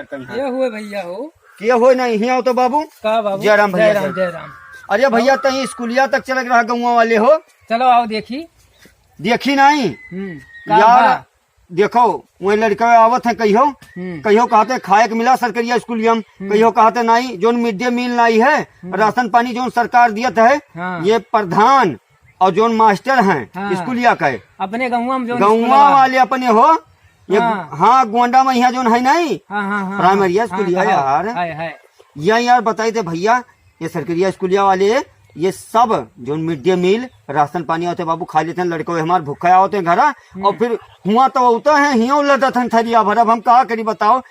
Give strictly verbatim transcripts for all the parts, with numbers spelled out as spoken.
ये हुए भैया हो। के होए नहीं, हियाँ आओ तो बाबू। का बाबू? जय राम भैया, जय राम, जय राम। अरे भैया, तहीं स्कूलिया तक चलत रहा गौवा वाले हो। चलो आओ देखी। देखी नहीं? हम्म, का यार, बा? देखो, वही लड़का आवत है कहियो, हम्म। कहियो कहते खाए के मिला सरकरिया स्कूलिया में, हम्म। कहियो कहते नहीं, जोन मिड डे मील नहीं है, हम्म। राशन पानी जोन सरकार दियत है, हाँ। ये प्रधान और जोन मास्टर हैं हाँ। स्कूलिया का है। अपने गौवा में जोन गौवा स्कूलवा। वाले अपने हो, ये हाँ। हाँ, गोंडा में यहाँ जोन है नहीं, हाँ, हाँ, हाँ, प्राइमरी हाँ, स्कूलिया हाँ, यार। है, है। या यार बताई थे भैया, ये सरकरिया स्कूलिया वाले, ये सब जोन मिड डे मील, राशन पानी होते बाबू खा लेते हैं, लड़को हमार भूखा होते हैं घरा, हम्म। और फिर हुआ तो होता है, हियो लदत हैं थरिया भर। अब हम का करी बताओ,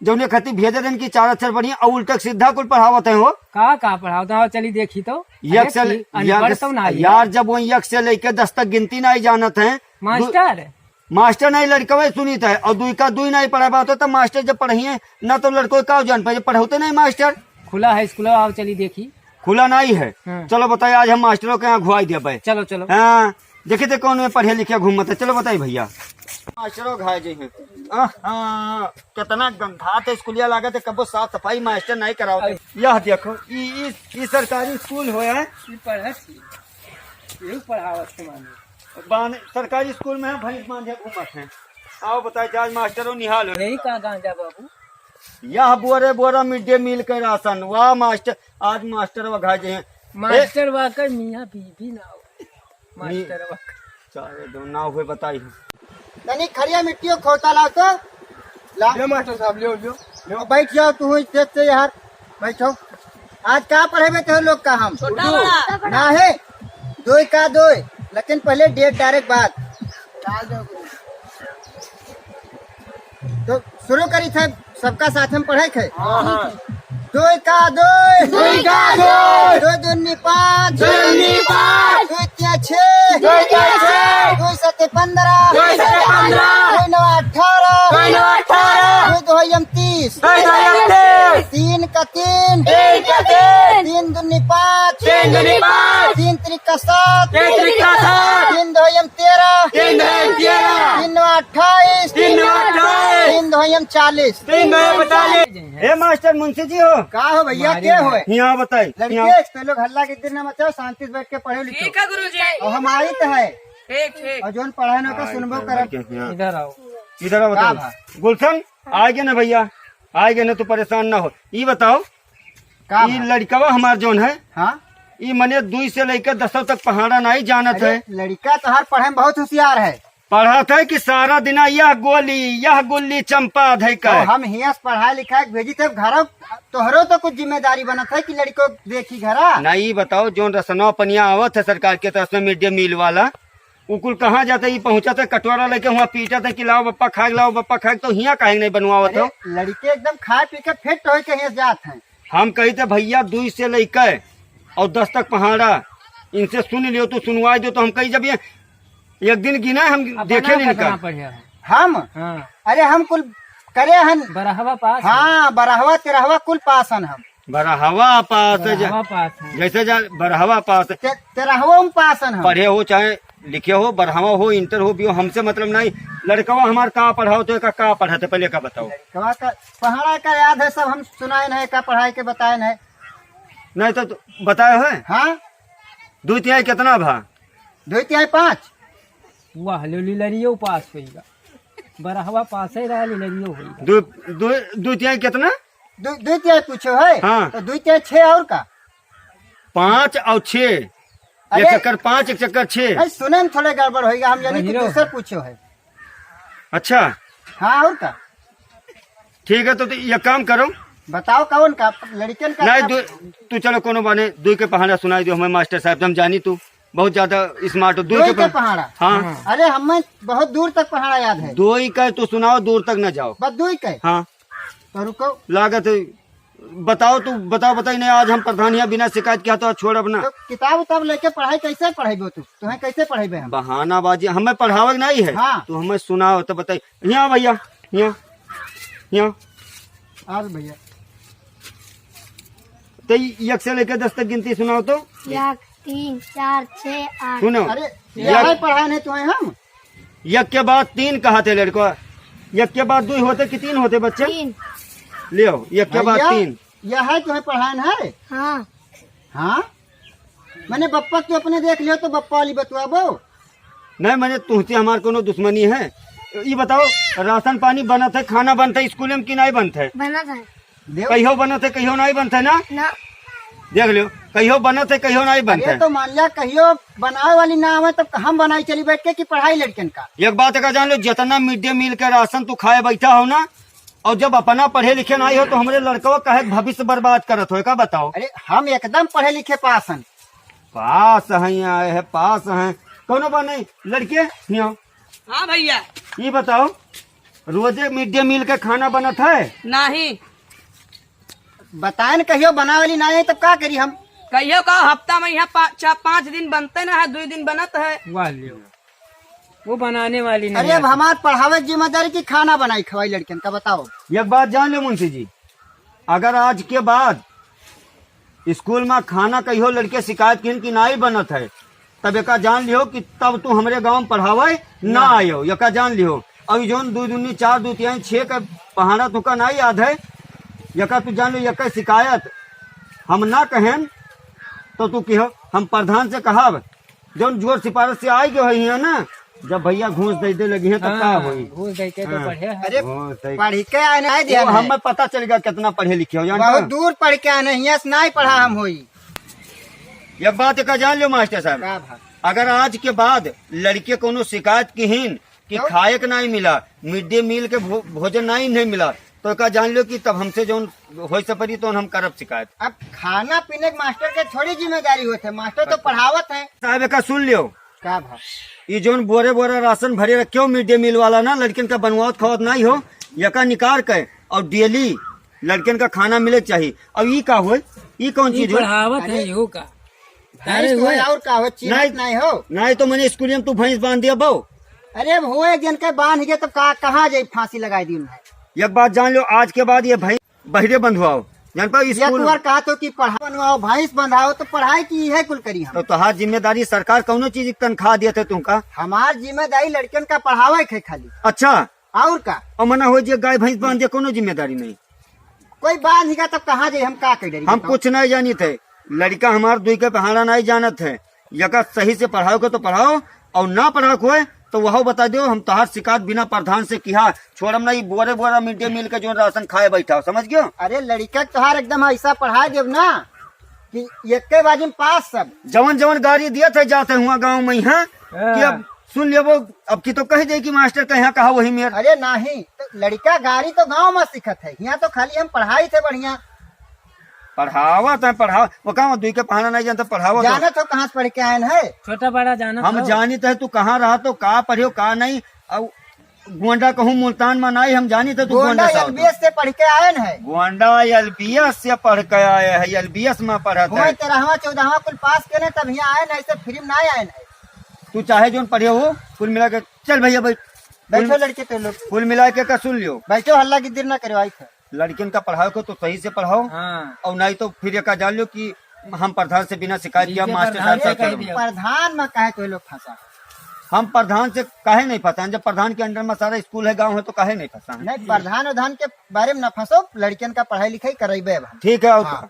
जौने खातिर भेजे देन की चार अक्षर पढ़िए और उल्टा सीधा कुल पढ़ावत हैं हो। का, का पढ़ावत हैं? चली देखी तो। एक अरे से की, अनपढ़ यक-, तो ना है। यार, जब वो एक से लेके दस तक गिनती नहीं जानत हैं, दु-, मास्टर। मास्टर नहीं लड़कवे सुनित है, और दुई का दुई नहीं पढ़ा पावत, तो मास्टर जब पढ़िए, ना तो लड़को का जान पाए, पढ़ौते नहीं मास्टर। खुला है स्कूल, आओ चली देखी। खुला नहीं है। हाँ। चलो बताइए, आज हम मास्टरों के यहाँ घुआई दिया भाई। चलो, चलो। हाँ, देखी थे कौन में पढ़े लिखे घूमत है। चलो बताइए भैया। मास्टरों घाय जी हैं। आह, हाँ, कितना गंधात है स्कूलिया लागत है, कबो साफ सफाई मास्टर नहीं करावत है। अरे। यह देखो, ई, ई, ई सरकारी स्कूल होया है। ई पढ़त ही। यही पढ़ावत है माने। बान-, सरकारी स्कूल में है, भैंस बांधे घूमत हैं। आओ बताए, आज मास्टरों निहाल हो। यही का गांजा बाबू? यह बोरे बोरा मिड डे मील के राशन। वाह मास्टर, आज मास्टर वघा जे हैं। मास्टर ए- वाकर मियाँ बीबी ना हो। मी- मास्टर वाकर। चाहे दो ना हुए बताई। तनी खड़िया मिट्टियों खोता लाओ तो। ला। ले मास्टर साहब, ले, ले, ले। बैठ जाओ तू, देख से यार। बैठो। आज का पढ़ेबे तोहर लोग का हम? छोटा बड़ा। ना है, दोई का दोई, लेकिन पहले डेट डायरेक्ट बात। तो शुरू करी थे, सबका साथ में पढ़े थे। हाँ, हाँ। दोई का दोई। दोई का दोई। दोई दूनी पाँच। दोई दूनी पाँच। दोई तिया छः। दोई तिया छः। दोई सत्ते पन्द्रह। दोई सत्ते पन्द्रह। दोई नवा अठारह। दोई नवा अठारह। दोई दोहयम तीस। दोई दोहयम तीस। तीन का तीन। तीन का तीन। तीन दूनी पाँच। तीन दूनी पाँच। तीन त्रिका सात। तीन त्रिका सात। तीन दोहयम तेरह। तीन दोहयम तेरह। तीन नवा अट्ठाईस। तीन नवा अट्ठाईस। तीन दोहयम चालीस। तीन दोहयम चालीस। ए मास्टर मुंशी जी हो? का हो भैया, के हो? यहाँ बताई, लड़के यहाँ। तो लोग हल्ला के दिन ना मचाओ, शांति से बैठ के पढ़ो लिखो। ठीक है गुरुजी। और हम आई तो है। ठीक, ठीक। और जोन पढ़ाए ना का हाँ, सुनबो इधर करब। बैठ के, हाँ। इधर आओ। इधर आओ, का बताओ। भा? गुलशन, आ गए ना भैया, आ गए ना, तू परेशान ना हो। ई बताओ, का ई भा? लड़कवा हमार जोन है, हाँ? ई मने दुई से लेकर दसों तक पहाड़ा नहीं जानत अरे, है। लड़का तोहार पढ़े में बहुत होशियार है। पढ़त है कि सारा दिना यह गोली, यह गुल्ली चंपा धई तो कर। हम हियां से पढ़ाई लिखाई के भेजी, तब घर तोहरो तो कुछ जिम्मेदारी बनत है कि लड़को देखी घरा। ना, ई बताओ, जोन रसनवा पनिया आवत है सरकार के तरफ से मिड डे मील वाला, उ कुल कहाँ जाता है? ई पहुँचत है कटोरा लेके, हुआं पीटत है कि लाओ बप्पा खाए, लाओ बप्पा खाए, तो हियां काहे नहीं बनवावत अरे, हो? लड़के एकदम खाए पी के फिट होई के हियां जात हैं। हम कही थे भैया, दुई से लेके और दस तक पहाड़ा, इनसे सुन लियो, तू सुनवाई दो, तो हम कही जब ये एक दिन गिना हम अपना देखे नहीं कितना निकाल। पढ़े हो? हम? हाँ। अरे हम कुल करे हन। बरहवा पास है। हाँ, बरहवा तेरहवा कुल पास हन हम। बरहवा पास है, बरहवा पास है। जैसे जा बरहवा पास है। ते-, तेरहवा में पास हन हम। पढ़े हो चाहे लिखे हो, बरहवा हो, इंटर हो, बीओ, हमसे मतलब नहीं। लड़कवा हमार का पढ़ाओ तो का, का पढ़ाते पहले का बताओ। लड़कवा का पहाड़ा का याद है सब, हम सुनाए नहीं, का पढ़ाए के बताए नहीं। नहीं तो, तो बताए है? हाँ। दुई तिहाई कितना भा? दुई तिहाई पाँच। वाह, लो लिलरियो पास होइगा। बरहवा पास है रहा, लिलरियो होइगा। दु, दु, दुई तिहाई कितना? दु, दुई तिहाई पूछो है? हाँ। तो दुई तिहाई छः और का? पाँच और छः। अरे। एक चक्कर पाँच, एक चक्कर छः। नहीं, सुने में थोड़े गड़बड़ होइगा, हम यानी कि बहिरो। दूसर पूछो है। अच्छा। हाँ, और का? ठीक है, तो, तो ये काम करो। बताओ कौन का, लड़कन का नहीं, का? दु, तू चलो कोनो बाने, दुई के पहाड़ा सुनाई दियो हमें मास्टर साहब, हम जानी तू बहुत ज्यादा स्मार्ट हो। दुई दुई के के पहा-, पहाड़ा? हाँ। हाँ। अरे हमें बहुत दूर तक पहाड़ा याद है। दुई का तो सुनाओ, दूर तक ना जाओ। बस दुई के? हाँ। तो रुको। लागत है, बताओ तू, बताओ, बताई नहीं, आज हम प्रधान हियाँ बिना शिकायत किहा तो छोड़ब ना। तो किताब उताब लेके पढ़ाई कैसे पढ़ेबो तू? तुम्हें कैसे पढ़ेबे हम? बहानाबाजी, हमें पढ़ावे के नहीं है। हाँ। तू हमें सुनाओ तो बताई। हियाँ भैया, हियाँ, हियाँ। और भैया। तो एक से लेके दस तक गिनती सुनाओ तो। एक, तीन, चार, छः, आठ। सुनो। अरे, एक यह पढ़ाए नहीं तुम्हें हम? एक के बाद तीन कहा थे लड़को। एक के बाद दुई होते कि तीन होते बच्चे? तीन। लियो, एक के बाद भैया, तीन। यह है तुम्हें पढ़ान है? हाँ। हाँ? मैंने बप्पा तू अपने देख लियो तो बप्पा वाली बतुआबो। नहीं, मैंने तुहसे हमार कोनो दुश्मनी है? ई बताओ, राशन पानी बनत है, खाना बनत है स्कूल में कि नहीं बनत है? बनत है। देव। कहियो बनत है, कहियो नहीं बनत है ना? ना। देख लियो, कहियो बनत है, कहियो नहीं बनत अरे है। तो मान लिया, कहियो बनावे वाली ना आवे, तब हम बनाई चली बैठ के कि पढ़ाई लड़कन का। एक बात का जान लो, जितना मिड डे मील के राशन तू खाए बैठा हो ना, और जब अपना पढ़े लिखे नहीं हो, तो हमरे लड़कवा काहे भविष्य बर्बाद करत हो, का बताओ? अरे, हम एकदम पढ़े लिखे पास हन। पास हैं, आए हैं, पास हैं, कोनो बात नहीं, लड़के, हियाँ। हाँ भैया। ये बताओ, रोजे मिड डे मील के खाना बनत है? नहीं। बताए न, कहियो बनावे वाली ना है, तब का करी हम? कहियो का हफ्ता में यहाँ पा-, चार पाँच दिन बनते ना है, दुई दिन बनत है। वाह लियो, वो बनाने वाली नहीं अरे, अब आती। हमार पढ़ावे की जिम्मेदारी कि खाना बनाई खवाई लड़कन का, बताओ। एक बात जान लो मुंशी जी, अगर आज के बाद स्कूल में खाना कहियो लड़के शिकायत किन कि नाई बनत है, तब एका जान लियो कि तब तू हमरे गाँव में पढ़ावे ना हाँ। आयो, एका जान लियो। अब जौन दू दूनी चार, दू तिहाई छः का पहाड़ा तुका नाई याद है, एका तू जान लियो, एका शिकायत हम ना कहेन तो तू किहो, हम प्रधान से कहब, जौन जोर सिफारिश से आई गयो है यहाँ ना, जब भैया घूस दे दे लगी है तब का हाँ, होई? घूस दे के तो हाँ। पढ़े हैं। अरे, घूस दे पढ़ के आए ना, आए दिया वो ना। हमें पता चल गया कितना पढ़े लिखे हो, जानते बहुत हो? दूर पढ़ के आए हैं, यहाँ से नहीं पढ़ा हम होई। एक बात का जान लो मास्टर साहब, का बात? अगर आज के बाद लड़के कोनो शिकायत किहिन कि क्यों? खाए के नहीं मिला, मिड डे मील के भो-, भोजन नहीं, नहीं मिला, तो का जान लो कि तब हमसे जौन होई सपरी तो हम करब शिकायत। अब खाना पीने के मास्टर के थोड़ी जिम्मेदारी होत है, मास्टर तो पढ़ावत है। साहब, एका सुन लियो। का भा? ई जौन बोरे बोरा राशन भरे रखे हो मिड डे मील वाला ना, लड़कन का बनवावत खावत नहीं हो, एका निकार के और डेली लड़कन का खाना मिले के चाहिए। अब ई का होय? ई कौन ई चीज होय? पढ़ावत है, अरे, इहो का? भैंस अरे तो है, हुए। और का हो, चिन्हत नहीं, नहीं हो। नहीं तो मैंने स्कूल में तू भैंस बांध दिया बो। अरे, अब हुए जन के बांध गए, तब का, कहाँ जाई, फांसी लगाई दी उन्हें। एक बात जान लो, आज के बाद ये भैंस बहिरे बंधवाओ, जान पाओ, या स्कूल तू और कहा तो कि पढ़ा बनवाओ, भैंस बंधाओ, तो पढ़ाई की है कुल करी हम। तो तोहार जिम्मेदारी सरकार कौनो चीज की तनख्वाह दिया थे तुमका? हमार जिम्मेदारी लड़कन का पढ़ावे के खाली। अच्छा। और का? और मना हो जे गाय भैंस बांध दे, कोनो जिम्मेदारी नहीं। कोई बांध ही का, तब कहाँ जाई, हम का कह डरी हम बताओ? कुछ नहीं जानी थे, लड़का हमार दुई के पहाड़ा नहीं जानत है, यका सही से पढ़ाओ के तो पढ़ाओ, और ना पढ़ाओ के होए तो वह बता दो, हम तोहार शिकायत बिना प्रधान से किहा छोड़म नहीं, बोरे बोरा मिड डे मील के जो राशन खाए बैठा हो, समझ गयो? अरे लड़का के तोहार एकदम ऐसा पढ़ा देब ना कि एक्के बाजी में पास सब। जवन जवन गाड़ी दिया थे जाते हुआ गाँव में, हाँ, हाँ। कि अब सुन लेबो, अब की तो कह दे कि मास्टर के यहाँ कहा वही मेर। अरे नहीं, तो लड़का गाड़ी तो गाँव में सीखत है, यहाँ तो खाली हम पढ़ाई थे बढ़िया। पढ़ावत है, पढ़ाव-, वो कहाँ दुई के पहाड़ा नहीं जानता, पढ़ावत है। जानत हो कहाँ से पढ़ के आयन है? छोटा बड़ा जानत हम हो? जानित है तू कहाँ रहा तो का पढ़ियो का नहीं, अब गोंडा कहूँ मुल्तान में नहीं, हम जानित है तू गोंडा गोंडा से आवत हो। एल बी एस से पढ़ के आयन है। गोंडा एल बी एस से पढ़ के आए है, एल बी एस में पढ़त हुए है। तेरहवाँ चौदहवाँ कुल पास के ना, तब यहाँ आयन है, ऐसे फ्री में नहीं आयन है। तू चाहे जोन पढ़े हो, कुल मिला के चल भैया बैठ। बैठो कुल, लड़के तो लोग। कुल मिला के का सुन लियो। बैठो, हल्ला की देर ना करो, आई थे। लड़कियन का पढ़ाओ को तो सही से पढ़ाओ। हाँ। और नहीं तो फिर ये का जान लो कि हम प्रधान से बिना शिकायत किया ठीक है, मास्टर प्रधान साहब से से कह करो। दिया। प्रधान में काहे तो लोग फंसा? हम प्रधान से काहे नहीं फंसा? जब प्रधान के अंडर में सारा स्कूल है, गांव है, तो काहे नहीं फंसा? नहीं, प्रधान उधान के बारे में ना फंसो, लड़कियन का पढ़ाई लिखाई करइबे अब हम। ठीक है, और हाँ।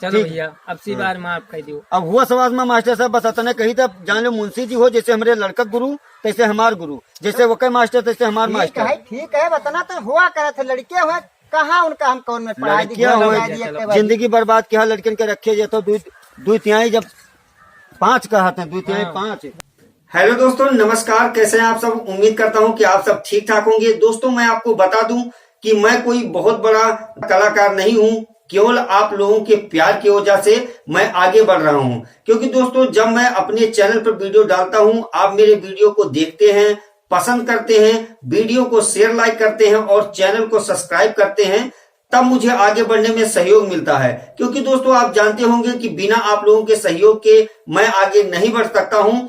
चलो ठीक। भैया, अब सी हाँ। बार माफ कर दियो। अब हुआ सवाल में मास्टर साहब बस इतने कही था, जान लो मुंशी जी हो, जैसे हमरे लड़का गुरु, तैसे हमार गुरु, जैसे वके मास्टर, तैसे हमार ठीक मास्टर। है, ठीक है, बतना तो हुआ करे थे, लड़के हुए, कहाँ उनका हम कौन में पढ़ा दी, लड़कियां घर हुए, लगा दिया, चलो। के बाद। जिंदगी बर्बाद किया, लड़कन के रखे जाए तो दो, दो तिहाई जब पाँच का हाथ है, दो तिहाई हाँ। पाँच। हेलो दोस्तों, नमस्कार, कैसे हैं आप सब? उम्मीद करता हूं कि आप सब ठीक ठाक होंगे। दोस्तों, मैं आपको बता दूं कि मैं कोई बहुत बड़ा कलाकार नहीं हूं, केवल आप लोगों के प्यार की वजह से मैं आगे बढ़ रहा हूं। क्योंकि दोस्तों, जब मैं अपने चैनल पर वीडियो डालता हूं, आप मेरे वीडियो को देखते हैं, पसंद करते हैं, वीडियो को शेयर, लाइक करते हैं और चैनल को सब्सक्राइब करते हैं, तब मुझे आगे बढ़ने में सहयोग मिलता है, क्योंकि दोस्तों, आप जानते होंगे कि बिना आप लोगों के सहयोग के मैं आगे नहीं बढ़ सकता हूँ।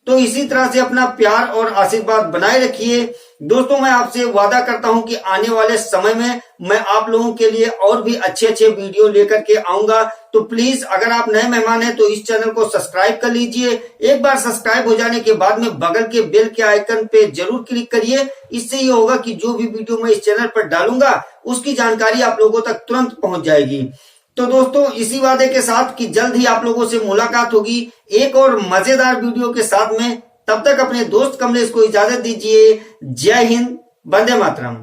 तो इसी तरह से अपना प्यार और आशीर्वाद बनाए रखिए। दोस्तों, मैं आपसे वादा करता हूं कि आने वाले समय में मैं आप लोगों के लिए और भी अच्छे अच्छे वीडियो लेकर के आऊंगा। तो प्लीज, अगर आप नए मेहमान हैं तो इस चैनल को सब्सक्राइब कर लीजिए। एक बार सब्सक्राइब हो जाने के बाद में बगल के बेल के आइकन पे जरूर क्लिक करिए। इससे ये होगा कि जो भी वीडियो मैं इस चैनल पर डालूंगा, उसकी जानकारी आप लोगों तक तुरंत पहुंच जाएगी। तो दोस्तों, इसी वादे के साथ कि जल्द ही आप लोगों से मुलाकात होगी एक और मजेदार वीडियो के साथ में। तब तक अपने दोस्त कमलेश को इजाजत दीजिए। जय हिंद, वंदे मातरम।